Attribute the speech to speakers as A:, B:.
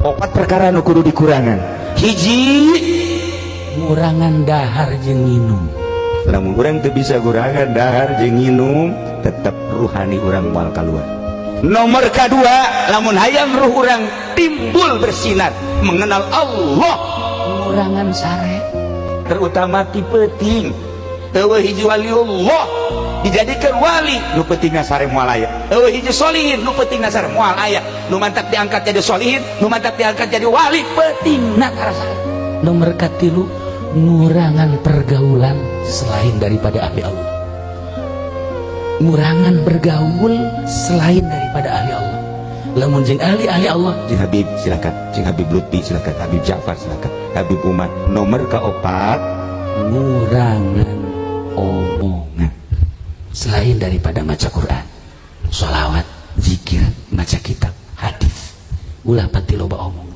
A: Opat perkara nu kudu dikurangan. Hiji,
B: ngurangan dahar jeung nginum.
A: Lamun urang teu bisa kurangan dahar jeung nginum, tetep ruhani urang moal keluar. Nomor kedua, lamun hayang ruh urang timbul bersinar mengenal Allah,
B: ngurangan sare.
A: Terutama ti peuting. Eueuh hiji waliullah dijadikan wali nu peutingna sare moal aya. Eueuh hiji solihin nu peutingna sare moal aya. Nu mantak diangkat jadi solihin, nu mantak diangkat jadi wali, peutingna tara sare.
B: Nomor katilu, ngurangan pergaulan selain daripada ahli Allah. Ngurangan bergaul selain daripada ahli Allah. Lamun jeung ahli-ahli Allah,
A: Cing Habib silakan, Cing Habib Lutfi silakan, Habib Ja'far silakan, Habib Umar. Nomor keopat,
B: ngurangan omongan selain daripada maca Quran, sholawat, zikir, maca kitab, hadis. Ulah pati loba omongan.